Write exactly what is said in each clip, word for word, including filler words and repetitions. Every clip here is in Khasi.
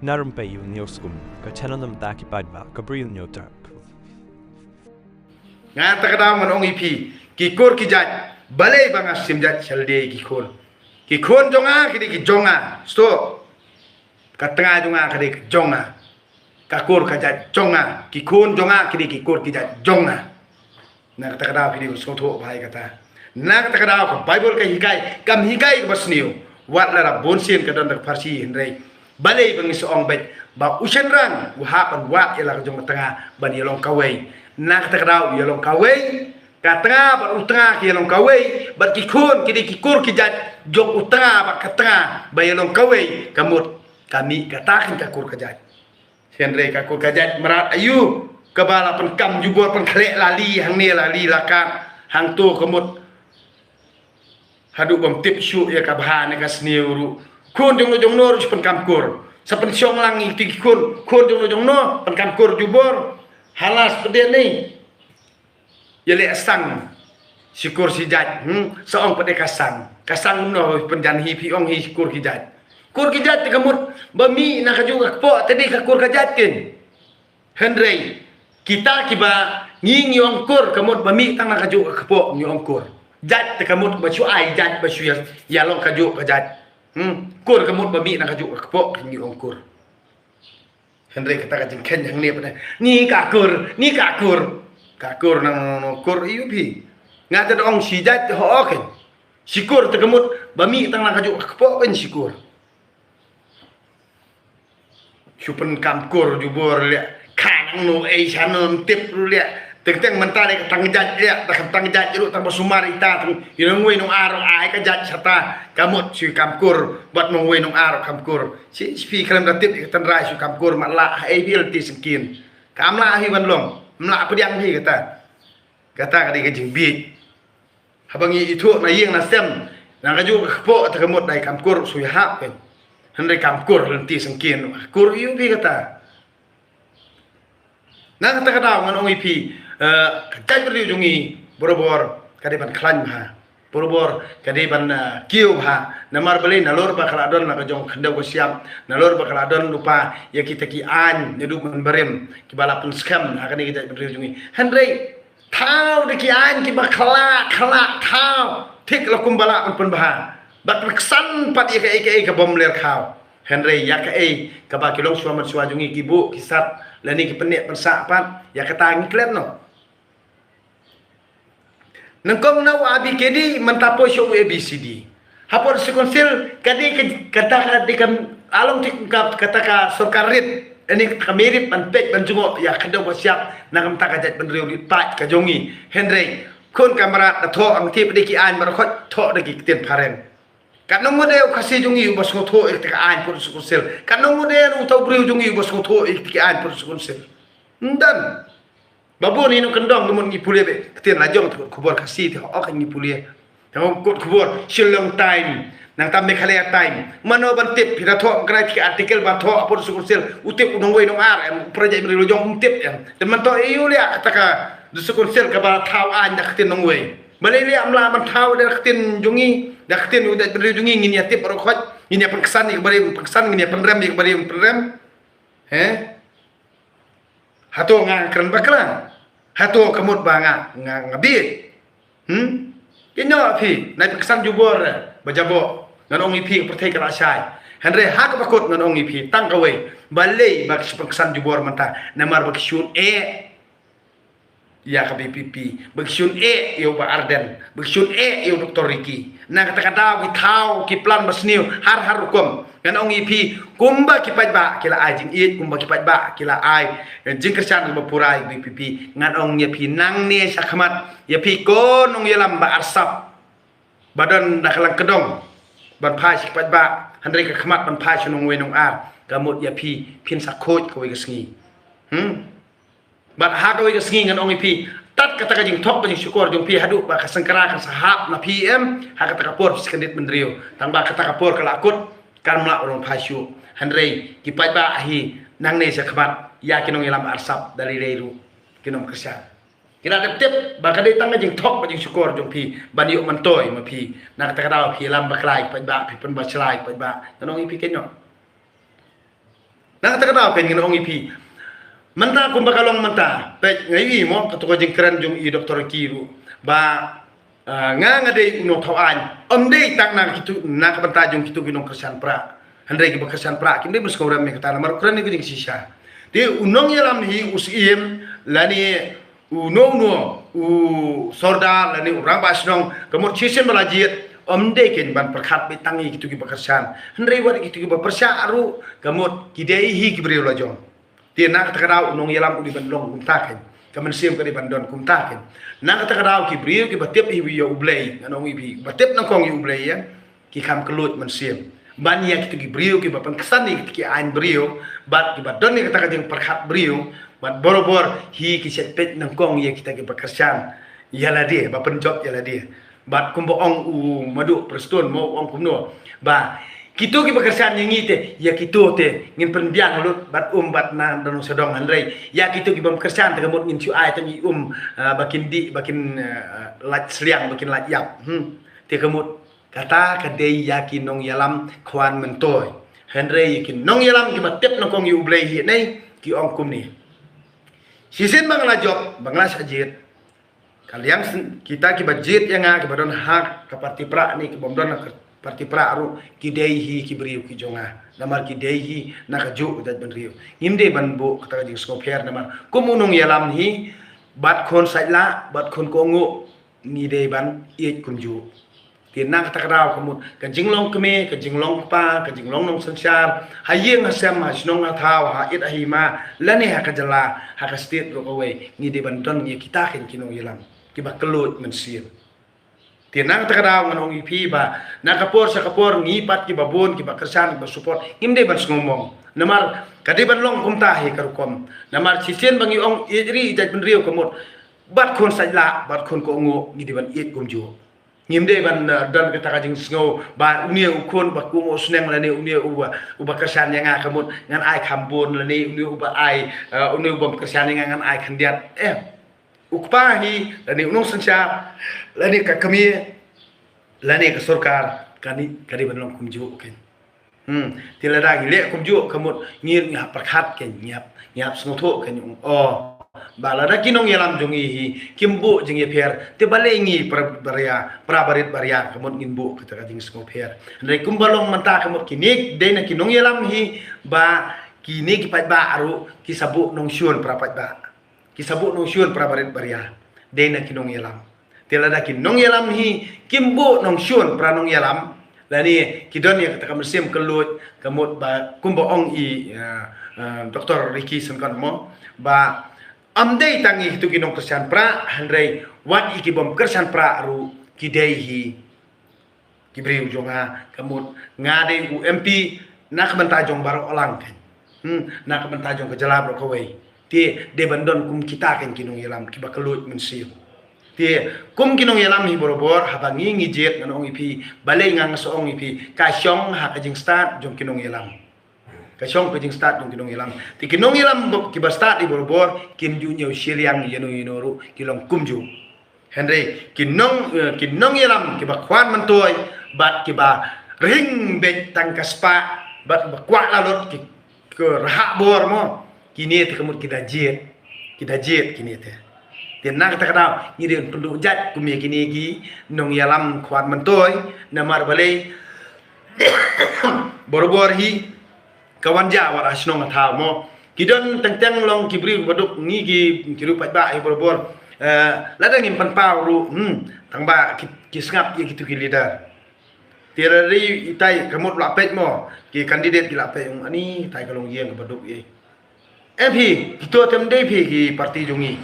Na Rympei Ïew News Kum, ka channel na bynta ki paidbah ka Bri Ïew News Network. Nga kata ka daw ngan ong ïa phi, ki kur ki jait, balei ba nga shim jait sha lade ki khun. Ki khun jong nga ki dei ki jong nga, sto. Ka tnga jong nga ka dei ka jong nga. Ka kur ka jait jong nga, ki khun jong nga ki dei ki kur ki jait jong nga. Na kata ka daw phi dei ban sngewthuh bha ïa kata. Na kata ka daw ka Baibl ka hikai, kam hikai kaba sniew. Wat la da bun sien ka don da ka pharshi, hynrei balei ba ngi sa ong beit ba u shynrang u hap ban wad ïa la ka jong ka tnga ban ïalong kawei. Na kata ka daw u ïalong kawei, ka tnga bad u tnga ki ïalong kawei, bad ki khun ki dei ki kur ki jait jong u tnga bad ka tnga ba ïalong kawei, ka mut ka mih kata keiñ ka kur ka jait. Hynrei ka kur ka jait mrad aïu kaba la pynkam jubor pynkhleh la li hangne la li la kat, hangto ka mut haduh bym tip shuh ïa ka bha ne ka sniew ruh. Khun jong no jong no ruh shu pynkam kur. Sa pynshong lang ïa ki khun, khun jong no jong no pynkam kur jubor. Halas pdeng ni. Ïa leh sang shi kur shi jait, hmm? Sa ong pat ïa ka sang. Ka sang kumno, pynjan hi phi ong hi shi kur ki jait. Kur ki jait te ka mut ba mih na kajuh ka kpoh te dei ka kur ka jait keiñ. Hynrei kita kiba ngi ngi ong kur ka mut ba mih tang na kajuh ka kpoh ngi ong kur. Jait te ka mut ba shu ai jait ba shu ïa, ïalong kajuh ka jait. Hmm? Kur ka mut ba mih na kajuh ka kpoh ngi ong kur. Hynrei kata ka jingkheiñ hangne pat, ni ka kur, ni ka kur. Ka kur nang no, no, no, kur ïa phi. Nga te da ong shi jait ho keiñ. Shi kur te ka mut ba mih tang na kajuh ka kpoh keiñ shi kur. Shu pynkam kur jubor leh. Ka nang no ei sha no ym tip ruh leh. Teng teng mynta dei ka tang jait ïa, da ka tang jait ruh tang ba sumar ita tang. Ïa nongwei nongar ai ka jait shata. Ka mut shu kam kur bad nongwei nongar kam kur. Shi, shi phi khlem da tip ïa ka tynrai shu kam kur mat lah ha ei phi lynti syngkien. Kam lah hi ban long. Ym lah pdiang hi kata. Kata ka dei ka jingbieit. Haba ngi ithuh na ïing na sem. Na kajuh ka kpoh te ka mut dei kam kur shu ïahap keiñ. Hynrei kam kur lynti syngkien. Kur ïa phi kata. Na kata ka daw ngan ong ïa phi, eh, ka jaitbynriew jong ngi, barabor, ka dei ban khlaiñ bha. Barabor, ka dei ban, eh, kiew bha. Namar balei nalor ba ka la don la ka jong khyndew ka shyiap. Nalor ba ka la don lypa, ïa kita ki aiñ, naduh mynbarim, kiba la pynskhem, ha kane ka jaitbynriew jong ngi. Hynrei, thaw da ki aiñ kiba khlak, khlak, thaw. Thik la kumba la ban pynbha. Bad pynskhem pat ïa kaei kaei ka bym ler khaw. Hynrei ïa kaei kaba ki longshuwa manshuwa jong ngi ki buh ki sat lane ki pynneh pynsah pat ïa kata ngi klet noh. Nyngkong na u A B K D mynta poi sha u A B C D. Hapoh District Council ka dei ka, kata ka dei ka, along thik ka, kata ka sorkar rit, lane ka merit ban peit ban jngoh ïa ka khyndew ka shyiap na ka bynta ka jaitbynriew rit paid ka jong ngi. Hynrei khun ka mrad da thoh hangtei pat da ki aiñ baroh khoit thoh da ki ktien phareng. Katno ngut de u Khasi jong ngi uba sngewthuh ïa ka aiñ hapoh District Council. Katno ngut de uta u briew jong ngi uba sngewthuh ïa ka aiñ hapoh District Council. Ym don. Ba bun hi nongkyndong ka mut ngi pule beit. Ktien la jong te kot khubor Khasi te hok ngi pule. Te kot khubor Shillong Times. Nangta Meghalaya Times. Mano ban tip phi da thoh kynrai ki article ba thoh hapoh District Council. U tip u nongwei nongar em, u para jaitbynriew la jong um tip em. Te mynta ïa u leh kata ka District Council kaba thaw aiñ da ktien nongwei. Balei leh ym lah ban thaw da ktien jong ngi, da ktien u jaitbynriew jong ngi, ngin ïa tip baroh khoit, ngin ïa pynksan ïa ka barim, pynksan, ngin ïa pynrem ïa ka barim, pynrem. He? Hato nga kren bakla? Hato ka mut ba nga, nga, nga bieit? Hmm? Kynnoh phi, nai pynksan jubor, eh, ba jaboh. Ngan ong ïa phi ka pyrthei ka la shai. Hynrei ha kaba kut ngan ong ïa phi, tang kawei. Balei ba ki shu pynksan jubor mynta? Namar ba ki shun eh. Ïa ka V P P, ba ki shun eh ïa u Bah Ardent, ba ki shun eh ïa u Doctor Ricky. Na kata ka daw ki thaw ki plan ba sniew har har rukom. Ngan ong ïa phi kumba ki paidbah ki la ai jingïeit, kumba ki paidbah ki la ai, eh, jingkyrshan kaba pura ïa ka V P P. Ngan ong ïa phi nangne sha khmat, ïa phi ko nongïalam ba arsap ba don da ka lang kdong ban phai sha ki paidbah, hynrei ka khmat ban phai sha nongwei nongar, ka mut ïa phi phin sa khuid kawei ka sngi. Hmm? Bad ha kawei ka sngi ngan ong ïa phi, tad kata ka jingthok ka jingshukor jong phi haduh ba ka sengkra kan sa hap na phi em, ha kata ka por phi sa kyndit bynriew. Tang ba kata ka por ka la kut, kan ym lah ban phai shuh. Hynrei ki paidbah hi nangne sha khmat, ïa ki nongïalam arsap da lei lei ruh kin ym kyrshan. Ki la dep tip ba ka dei tang ka jingthok ka jingshukor jong phi ban ïoh myntoi ma phi. Na kata ka daw phi ïalam bakla ïa ki paidbah, phi pynbakla ïa ki paidbah. Ngan ong ïa phi kynnoh. Na kata ka daw kein ngan ong ïa phi. Mynta kumba ka long mynta, peit nga ïohi mo, kato ka jingkren jong i Doktor Ricky ruh. Ba, ah, nga nga dei u nongthaw aiñ. Ym dei tang na kitu, na ka bynta jong kitu ki nongkyrshan Prah. Hynrei kiba kyrshan Prah, kim dei ban sngewrem ïa kata namar u kren ïa ka jingshisha. Te u nongïalam hi u Syiem, lane uno uno, u sordar lane u rangbah shnong, ka mut shisien ba la jied, ym dei kein ban pyrkhat beit tang ïa kitu kiba kyrshan. Hynrei wat ïa kitu kiba pyrshah ruh, ka mut ki dei hi ki briew la jong. Te na kata ka daw u nongïalam u dei ban long kumta kein. Ka mynsiem ka dei ban don kumta kein. Na kata ka daw ki briew kiba tip hi ïa U Blei, ngan ong ïa phi, ba tip nyngkong ïa U Blei ïa, ki kham kylluid mynsiem ban ïa kitu ki briew kiba pynksan ïa kitu ki aiñ briew, bad kiba don ïa kata ka jingpyrkhat briew, bad borabor hi ki shet peit nyngkong ïa kita kiba kyrshan ïa lade, ba pynjop ïa lade. Bad kumba ong u Madu Prestone mo, ong kumno, ba kitu kiba kyrshan ïa ngi te, ïa kitu te ngin pynbiang lut bad um bad na da nongshadong, hynrei ïa kitu ki bym kyrshan te ka mut ngin shu ai tang i um, ah, ba kin dih, ba kin, ah, lait sliang, ba kin lait ïap. Hmm. Te ka mut kata ka dei ïa ki nongïalam khwan myntoi. Hynrei ïa ki nongïalam kiba tip nyngkong ïa U Blei hi ne, ki ong kumne. Shisien ba nga la jop, ba nga la shah jied, ka liang sn-, kita kiba jied ïa nga, kiba don ha ka parti Prah ne, ki bym don ha ka parti Prah ruh, ki dei hi ki briew ki jong nga. Namar ki dei hi na kajuh ka jaitbynriew. Ngim dei ban buh kata ka jingsngewpher namar kum u nongïalam hi, bad khun Saitlah, bad khun Kohnguh, ngi dei ban ïeit kumjuh. Te na kata ka daw ka mut ka jinglong kmie, ka jinglong kpa, ka jinglong nongsynshar, ha ïing ha sem, ha shnong ha thaw, ha ïit ha hima, lane ha ka jylla, ha ka state ruh kawei, ngi dei ban don ïa kita kein ki nongïalam kiba kylluid mynsiem. Te na kata ka daw ngan ong ïa phi ba na ka por sha ka por ngi pat kiba bun, kiba kyrshan, kiba support, ngim dei ban sngewmong. Namar ka dei ban long kumta hi ka rukom. Namar shisien ba ngi ong ïeit ri ïeit jaitbynriew ka mut bad khun Saitlah, bad khun Kohnguh, ngi dei ban ïeit kumjuh. Ngim dei ban, eh, don kata ka jingsngew ba une u khun ba kum u sneng lane une uba, uba kyrshan ïa nga ka mut ngan ai kham bun lane une uba ai, eh, une uba kyrshan ïa nga ngan ai khyndiat. Eh, u kpa hi lane u nongsynshar lane ka kmie lane ka sorkar ka ni, ka dei ban long kumjuh kein. Hmm, te lada ngi leh kumjuh ka mut ngi, ngi hap pyrkhat kein, ngi hap, ngi hap sngewthuh kein, oh, ba lada ki nongïalam jong ngi hi kim buh jingïapher, te balei ngi para baria, para barit baria ka mut ngin buh kata ka jingsngewpher. Hynrei kumba long mynta ka mut kine dei na ki nongïalam hi ba kine ki paidbah ruh ki sa buh nongshun para paidbah. Ki sa buh nongshun para barit baria. Dei na ki nongïalam. Te lada ki nongïalam hi kim buh nongshun para nongïalam, lane ki don ïa kata ka mynsiem kylluid ka mut ba kumba ong i, eh, eh, Doktor Ricky Syngkon mo, ba ym dei tang ïa kitu ki nongkyrshan Prah, hynrei wat ïa ki bym kyrshan Prah ruh ki dei hi ki briew jong nga, ka mut nga dei u M P na ka bynta jong baroh lang kein. Hmm, na ka bynta jong ka jylla baroh kawei. Te dei ban don kum kita kein ki nongïalam kiba kylluid mynsiem. Te kum ki nongïalam hi borabor, haba ngi ngi jied, ngan ong ïa phi, balei nga nga sa ong ïa phi, ka shong ha ka jingstad jong ki nongïalam. Ka shong ka jingstad jong ki nongïalam. Te ki nongïalam ba, kiba stad hi borabor, kim ju ñiew shiliang ïano ïano ruh, ki long kumjuh. Hynrei ki nong, eh, ki nongïalam kiba khwan myntoi bad kiba ring beit tang ka spah bad ba kwah la lut ki, ki rhah bor mo. Kine te ka mut ki da jied, ki da jied kine te. Te na kata ka daw ngi dei pynduh jait kum ïa kine ki nongïalam khwan myntoi, namar balei borabor hi ka wan ja wat ha shnong ha thaw mo. Ki don teng teng long ki briew ba duk ngi ki, ki ruh paidbah hi borabor. Eh, lada ngim pynpaw ruh, hmm, tang ba ki, ki sngap ïa kitu ki leader. Te lada itai ka mut la peit mo, ki candidate ki la peit ong ani, itai ka long ïing kaba duk ïa. Em phi, kito te ym dei phi ki parti jong ngi.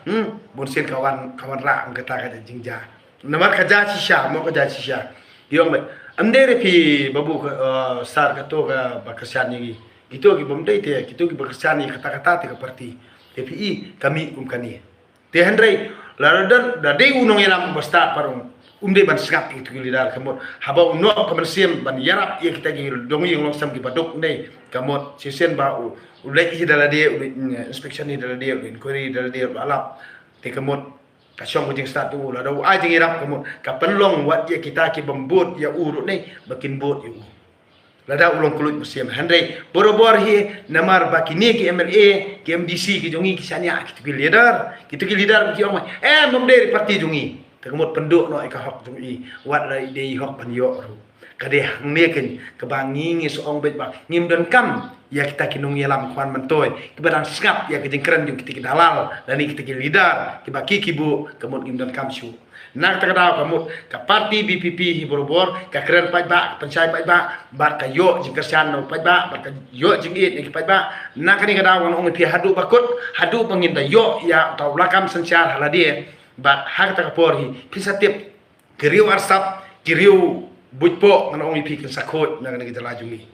Hmm, bun sien ka wan, ka wan rah ong kata ka jingjia. Namar ka jia shisha, mo ka jia shisha. Ki ong beit, ym dei re phi babu ka, eh, sar kato kaba kyrshan ïa ngi. Kito ki bym dei te, kito kiba kyrshan ïa kata kata te ka parti. Te phi i, ka mih kum kane. Te hynrei, lada don, da dei u nongïalam uba stad pat um, um dei ban sngap ïa kitu ki leader ka mut. Haba u noh ka mynsiem ban ïarap ïa kita ki longïing longsem kiba duk ne ka mut. Shisien ba u, u leit hi da lade, u leit, mm, inspection hi da lade, u leit inquiry hi da lade, u lap. Te ka mut, ka shong ka jingstad u, lada u ai jingïarap ka mut, ka pynlong wat ïa kita ki bym bud ïa u ruh ne, ba kin bud ïa u. Lada u long kylluid mynsiem. Hynrei borabor hi namar ba kine ki M L A, ki M D C ki jong ngi ki shaniah kito ki leader. Kito ki leader ki ong, eh, ym dei party jong ngi. Te ka mut pynduh noh ïa ka hok jong i, wat la i dei hok ban ïoh ruh. Ka dei hangne keiñ kaba ngi ngi sa ong beit ba ngim donkam ïa kita ki nongïalam khwan myntoi kiba dang sngap ïa ka jingkren jong kita ki dalal lane kita ki leader kiba ki ki buh, ka mut ngim donkam shuh. Na kata ka daw ka mut ka party V P P hi borabor ka kren paidbah, ka pynshai paidbah, bad ka ïoh jingkyrshan na u paidbah, bad ka ïoh jingïeit na ki paidbah. Na kane ka daw ngan ong ïa phi haduh ba kut, haduh ba ngin da ïoh ïa uta u lakam synshar ha lade, bad ha kata ka por hi phin sa tip ki riew arsap, ki riew buitpoh, ngan ong ïa phi, kin sa khuid na kane ka jylla jong ngi.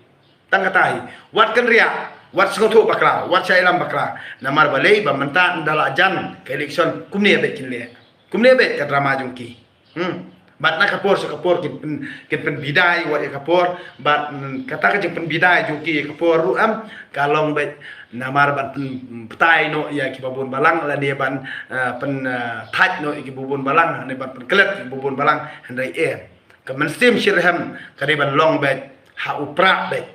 Tang kata hi, wat kynriah, wat sngewthuh bakla, wat shah ïalam bakla. Namar balei? Ba mynta ynda la jan ka election kumne beit kin leh. Kumne beit ka drama jong ki. Hmm. Bad na ka por sha ka por kin pyn, kin pynbidai wat ïa ka por, bad, mm, kata ka jingpynbidai jong ki ïa ka por ruh em ka long beit namar ban pyn, pynbatai noh ïa kiba bun balang lane ban, eh, pyn, eh, thait noh ïa kiba bun balang lane ban pynklet ïa kiba bun balang. Hynrei eh, ka mynsiem shitrhem ka dei ban long beit ha u prah beit.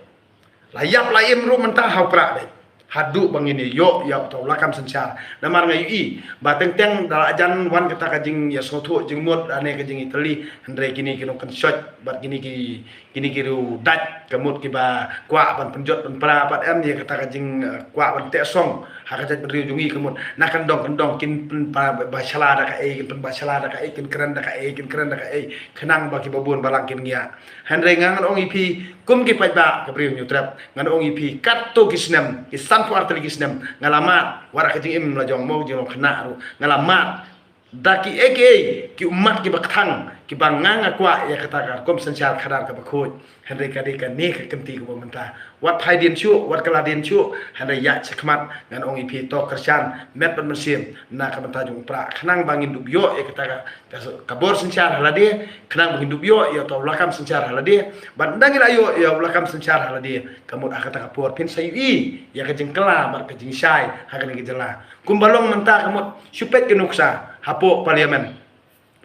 La ïap la im ruh mynta ha u prah beit. Haduh ba ngin ïoh ïa uta u lakam synshar. Namar nga ïohi ba teng teng da la jan wan kata ka jingïasngewthuh jingmut lane ka jingïatylli, hynrei kine ki nongkynshoit bad kine ki, kine ki riew dait ka mut kiba kwah ban pynjot pynpra pat em ïa kata ka jing, eh, kwah ban teh song ha ka jaitbynriew jong ngi ka mut. Na kyndong kyndong kin pynba, ba shala da kaei, kin pynba shala da kaei, kin kren da kaei, kin kren da kaei, khnang ba kiba bun balang kin ngiah. Hynrei nga ngan ong ïa phi kum ki paidbah ka Bri u Hynñiewtrep, ngan ong ïa phi katto ki snem, ki sanphew artylli ki snem nga la mad, wat ka jingim la jong mo, jinglong khynnah ruh nga la mad da kiei kiei ki ummat kiba kthang kiba nga nga kwah ïa kata ka rukom synshar khadar kaba khuid. Hynrei ka dei kane ka kynti kaba mynta, wat phai dien shuh, wat kylla dien shuh, hynrei ïa shakhmat ngan ong ïa phi to kyrshan met bad mynsiem na ka bynta jong u prah khnang ba ngin dup ïoh ïa kata ka, ka, ka bor synshar ha lade, khnang ba ngin dup ïoh ïa uta u lakam synshar ha lade. Bad ynda ngi la ïoh ïa u lakam synshar ha lade ka mut ha kata ka por phin sa ïohi ïa ka jingkylla bad ka jingshai ha kane ka jylla. Kumba long mynta ka mut shu peit ka nuksa hapoh Parliament.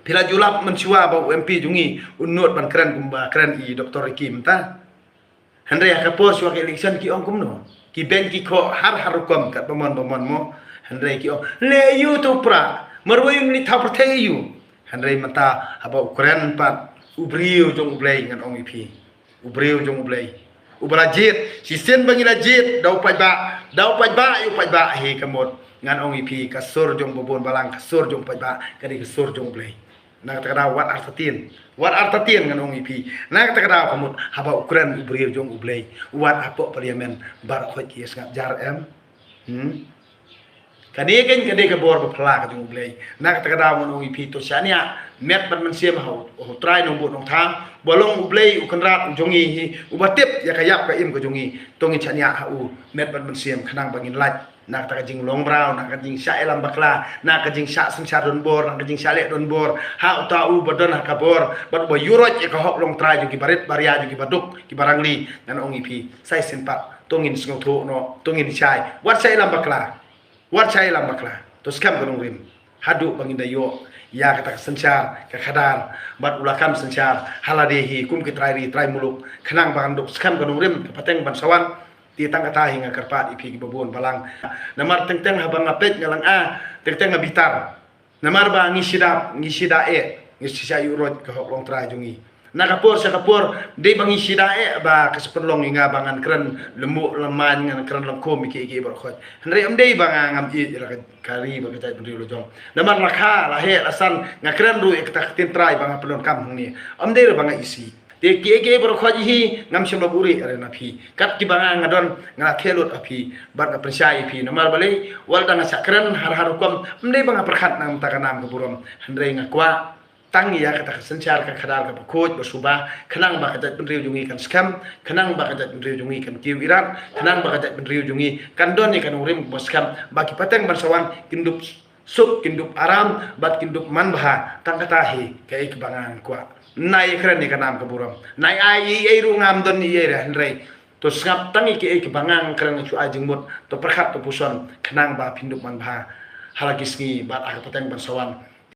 Phi la ju lap mynshuwa ba u M P jong ngi un nud ban kren kumba kren i Doctor Ricky mynta. Hynrei ha ka por shuwa ka election ki ong kumno? Ki beiñ ki khoh har har rukom katba mon ba mon mo. Hynrei ki ong leh aïu uta u prah, marwei un leit thaw pyrthei aïu. Hynrei mynta haba u kren pat u briew jong U Blei, ngan ong ïa phi, u briew jong U Blei uba la jied, shisien ba ngi la jied da u paidbah, da u paidbah ïa u paidbah hi ka mut. Ngan ong ïa phi ka sur jong ba bun balang, ka sur jong u paidbah ka dei ka sur jong U Blei. Na kata ka daw wat artatien, wat artatien ngan ong ïa phi. Na kata ka daw ka mut haba u kren u briew jong U Blei, wat hapoh Parliament baroh khoit ki ïa sngap jar em. Hmm. Kane keiñ ka dei ka bor ba phylla ka jong U Blei. Na kata ka daw ngan ong ïa phi to shaniah met bad mynsiem ha u, ha u Trai Nongbuh Nongthaw ba long U Blei u Kynrad u jong ngi hi, uba tip ïa ka ïap ka im ka jong ngi. To ngin shaniah ha u met bad mynsiem khnang ba ngin lait na kata ka jinglong mraw, na ka jingshah ïalam bakla, na ka jingshah synshar donbor, na ka jingshah leh donbor ha uta uba don ha ka bor bad uba ïuroit ïa ka hok longtrai jong kiba rit ba ria, jong kiba duk kiba rangli. Ngan ong ïa phi, sa shisien pat to ngin sngewthuh noh, to ngin shai, wat shah ïalam bakla. Wat shah ïalam bakla, to skhem ka nongrim haduh ba ngin da ïoh ïa kata ka synshar ka khadar bad u lakam synshar ha lade hi kum ki trai ri trai muluk, khnang ba kan dup skhem ka nongrim ka pateng ban sa wan. Te tang kata hi nga kyrpad ïa phi kiba bun balang. Namar teng teng haba nga peit nga la nga, teng teng nga bitar. Namar ba ngi shu da, ngi shu da eh, ngi shu shah ïuroit ka hok longtrai jong ngi. Na ka por sha ka por dei ba ngi shu da eh ba ka sa pynlong ïa nga ba ngan kren lymbuh lymain, ngan kren lyngkhum ïa kiei kiei baroh khoit. Hynrei ym dei ba nga ngam ïeit ïa la ka, ka ri bad ka jaitbynriew la jong. Namar la kha la heh la san nga kren ruh ïa kata ka ktien trai ba nga pyndonkam hangne. Ym dei ruh ba nga isih. Te kiei kiei baroh khoit hi ngam shym la buhrieh re na phi. Kat kiba nga nga don nga la theh lut ha phi bad nga pynshai ïa phi. Namar balei? Wat la nga shah kren har har rukom, ym dei ba nga pyrkhat na ka bynta ka nam ka burom. Hynrei nga kwah tang ïa kata ka synshar ka khadar kaba khuid ba suba, khnang ba ka jaitbynriew jong ngi kan skhem, khnang ba ka jaitbynriew jong ngi kan kiew irat, khnang ba ka jaitbynriew jong ngi kan don ïa ka nongrim kaba skhem, ba ki pateng ban sa wan kin dup suk, kin dup aram bad kin dup manbha. Tang kata hi kaei kaba nga kwah. Nai kren ïa ka nam ka burom, nai ai ei ei ruh ngam don ei ei re, hynrei to sngap tang ïa kiei kiba nga kren, nga shu ai jingmut, to pyrkhat to puson khnang ba phin dup manbha ha la ki sngi bad ha ka pateng ban sa wan.